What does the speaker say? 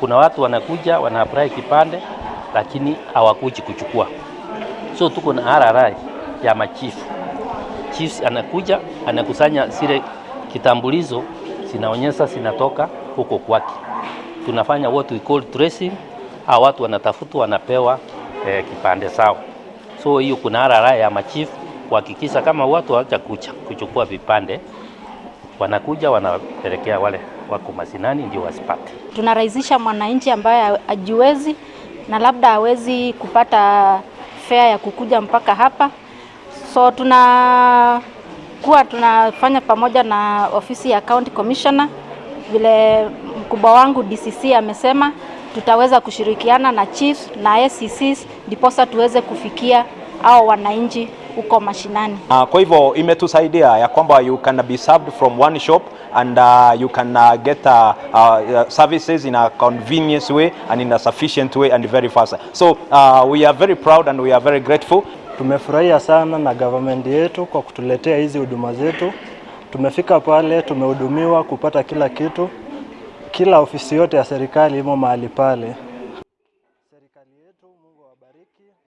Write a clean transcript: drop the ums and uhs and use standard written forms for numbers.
Kuna watu wanakuja wana apply kipande lakini hawakuji kuchukua. So tuko na RRI ya machifu. Chiefs anakuja anakusanya zile kitambulizo zinaonyesha zinatoka huko kwake. Tunafanya what we call tracing. Hao watu wanatafutwa wanapewa kipande sawa. So hiyo kuna RRI ya machifu kuhakikisha kama watu hawajakuja kuchukua vipande, wanakuja wanapelekea wale wako mashinani ndio wasipate. Tunarahisisha mwananchi ambaye hajiwezi na labda hawezi kupata fare ya kukuja mpaka hapa, so tunakuwa tunafanya pamoja na ofisi ya county commissioner. Vile mkubwa wangu DCC amesema, tutaweza kushirikiana na chiefs na ACCs ndiposa tuweze kufikia hao wananchi huko mashinani. Kwa hivyo imetusaidia ya kwamba you can be served from one shop and you can get services in a convenience way and in a sufficient way and very fast. So we are very proud and we are very grateful. Tumefurahia sana na government yetu kwa kutuletea hizi huduma zetu. Tumefika pale, tumehudumiwa kupata kila kitu. Kila ofisi yote ya serikali imo mahali pale.